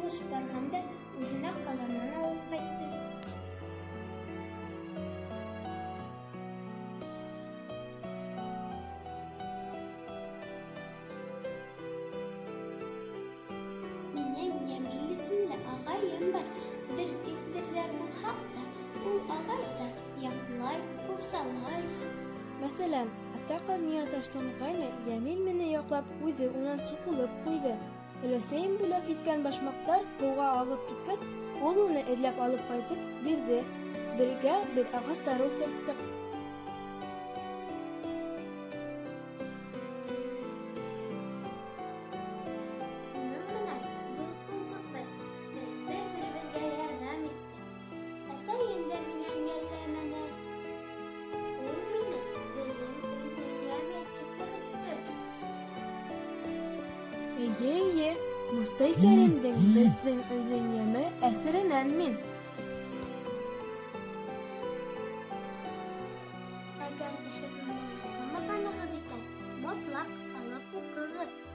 Ҡош барғанда үҙенә ҡаланан алып ҡайтты. Минең Йәмил исемле ағайым бар. Бер тиҫтерҙә булһаҡ та, ул ағайса яҡлай, ҡурсалай. Мәҫәлән, ата ҡаҙ миңә ташланғайны, Йәмил мине яҡлап, үҙе унан суҡылып ҡуйҙы. Өләсәйем бүләк иткән башмаҡтар һыуға ағып киткәс, ул уны эҙләп алып ҡайтып бирҙе. Бергә беҙ ағастар ултырттыҡ. Уның менән дуҫ булдыҡ беҙ. Беҙ бер-беребеҙгә ярҙам иттек. Әсәйем дә минән йәлләмәне. Ул мине беҙҙең өйҙөң йәме тип йөрөттө. Эйе, эйе, Мостай Кәримдең Беҙҙең өйҙөң йәме әҫәренән мин. Әгәр ҙә һеҙ уны уҡымағанығыҙ икән, мотлаҡ алып уҡығыҙ.